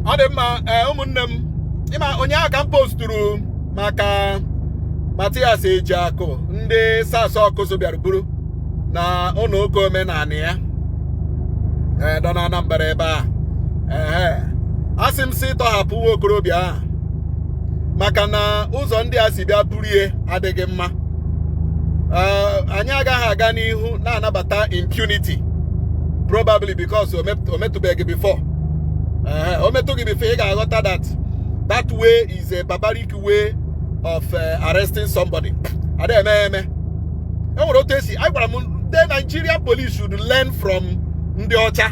Ọ dị mma. Ee, ụmụnne m, ịma ụnyaahụ ka m posturu maka Matias Ejiakụ, ndị SARS Ọkụzụ bịara buru na ụlọ ụka omenala ya, ee, dọ na Anambra ebe a. Ehe, asị m sị tọhapụ nwa okorobịa ahụ maka na ụzọ ndị a si bịa burie adịghị mma. Ee, anyị agaghị aga n'ihu na-anabata impunity, probably because o metụbeghị before. Ee, o metụ gị before, ị ga-aghọta that that way is a barbaric way of arresting somebody. Ada eme eme, e nwere otu esi. Anyị gwara m ndị Nigerian police should learn from ndị ọcha.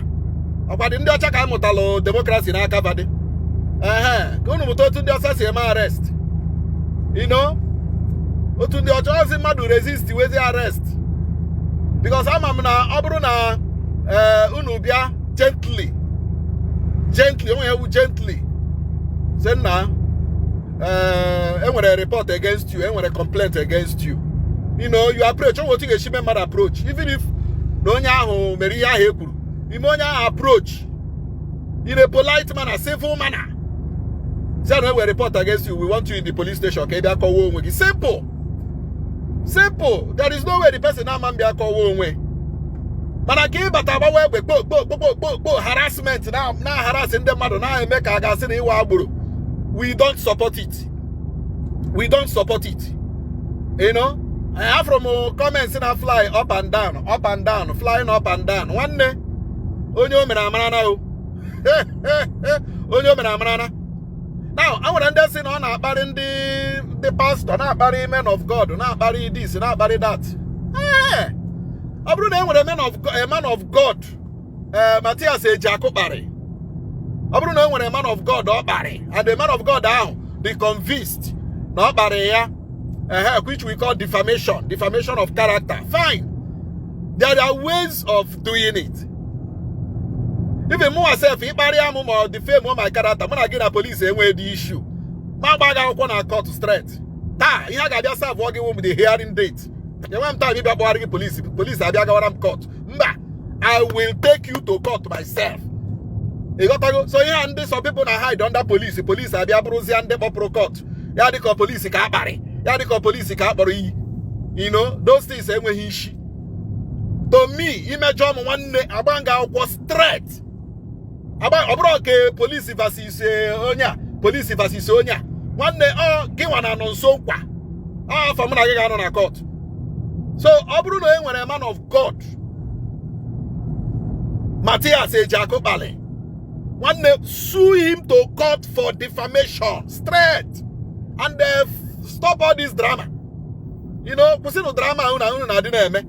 Ọkwadị ndị ọcha ka a mụtalụ democracy n'aka vadị. Ehe, ka unu mụta otu ndị ọcha si eme arrest, otu ndị ọcha ozi mmadụ resist wezi arrest, because ama m na ọ bụrụ na ee unu bịa gently, gently, onwe ya wu gently, sị nna, ee, enwere report against you, enwere complaint against you, you approach onwe otu ị ga-esi mee mmadụ approach, even if na onye ahụ mere ihe ahụ e kwuru, ime onye ahụ approach in a polite manner, civil manner, sị na enwere report against you, we want you in the police station ka ị bịa kọwaa onwe gị. Simple, simple. There is no way the person na-ama mbịa kọwaa onwe. Mana ka ịbata agbawa egbe kpo kpo kpo kpo kpo kpo, harassment na na harass ndị mmadụ, na-eme ka a ga-asị na ịwa agboro, we don't support it, we don't support it. I have from comments na fly up and down, up and down, flying up and down. Nwanne, onye o mere amara na o onye o mere amara na now a nwere ndị sị na ọ na-akparị ndị pastọ, na-akparị men of God, na-akparị this, na-akparị that. Ee, ọ bụrụ na e nwere man of a man of God, ee, Matias Ejiakụ kparị, ọ bụrụ na e nwere man of God ọ kparị, and the man of God ahụ dị convinced na ọ kparị ya, ehe, which we call defamation, defamation of character, fine, there are ways of doing it. Even mụ sef, ịkparịa m ma ọ defame my character, mụ na gị na police enweghị dị issue, ma agba gị akwụkwọ na court straight. Taa ihe a ga-abịa serve gị wụ the hearing date. Enwe m time ịbịa kpọgharị gị police, police abịa gawara m court. Mba, I will take you to court myself. Ị ghọtago? So ihe a ndị some people na hide under police, police abịa bụrụzie ndị kpọpụrụ court ya, dịka police ka akparị ya, dịka police ka akpọrọ iyi. Those things enweghị isi to me. Imejọ m, nwanne, agba nga akwụkwọ straight. Agba ọ bụrụ nke police versus onye a, police versus onye a, nwanne, ọ gị nwa na nọ nso nkwa ọ afọ mụ na gị ga-anọ na court. So ọ bụrụ na e nwere man of God Matias Ejiakụ kpali, nwanne, sue him to court for defamation straight and stop all this drama. Kwụsịnụ drama ahụ na unu na-adị na-eme.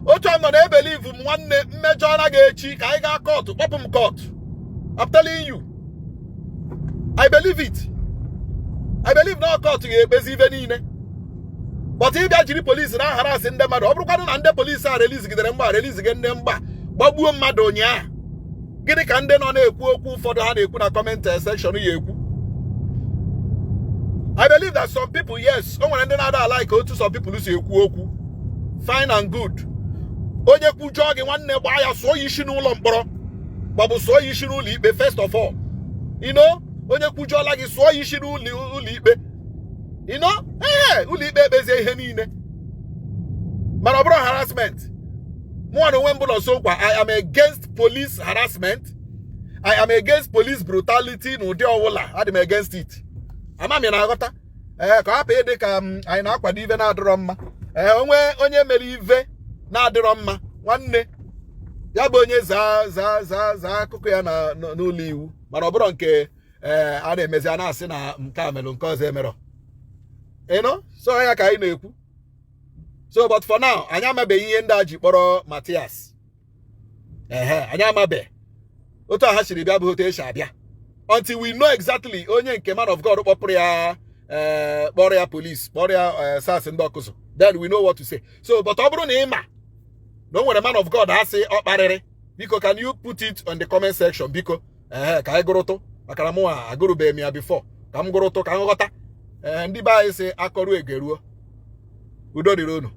Otu a m nọ na ebelieve m, nwanne, mmejọ na gị echi ka anyị gaa court, kpọpụ m court. I'm telling you, I believe it. I believe na court ga-ekpezi ife niile. But ịbịa jiri polisi na harass ndị mmadụ, ọ bụrụkwanụ na ndị polisi a release gidere mgba, release gị ndị mgba gbagbuo mmadụ ụnyaahụ, gịnị ka ndị nọ na-ekwu okwu ụfọdụ ha na-ekwu na comment section ya ekwu? I believe that some people, yes, o nwere ndị na-ada like otu some people si ekwu okwu. Fine and good. Onye kwujọọ gị, nwanne, gbaa ya, sụọ ya isi n'ụlọ mkpọrọ maọbụ sụọ ya isi n'ụlọ ikpe. First of all, onye kwujọọla gị, sụọ ya isi n'ụlọ ụlọ ikpe, ee, ụlọ ikpe ekpezie ihe niile. Mana ọ bụrụ harassment, mụnwa na onwe m bụ nọ nso nkwa, I am against police harassment. I am against police brutality n'ụdị ọbụla. Adị m against it. Ama m na aghọta. Ee, ka ọ hapụ ịdị ka m anyị na-akwado ive na-adịrọ mma. Ee, onwe onye mere ive na-adịrọ mma, nwanne, ya bụ onye zaa zaa zaa zaa akụkọ ya na n'ụlọ iwu. Mana ọ bụrụ nke ee a na-emezi, a na-asị na nke a melụ, nke ọzọ emerọ ịnụ, so ya ka anyị na-ekwu. So but for now, anyị amabeghị ihe ndị a ji kpọrọ Matias. Ehe, anyị amabe otu a ha siri bịa bụ otu esi abịa until we know exactly onye nke man of God kpọpụrụ ya, ee, kpọrọ ya police, kpọrọ ya SARS ndị ọkụzụ, then we know what to say. So but ọ bụrụ na ị ma na o nwere man of God asị ọ kparịrị, biko, can you put it on the comment section, biko? Ehe, ka anyị gụrụtụ, maka na mụnwa agụrụbeghị m ya before. Ka m gụrụtụ ka m ghọta. Ee, ndị be anyị sị akọrụ egeruo. Udo dịrị unu.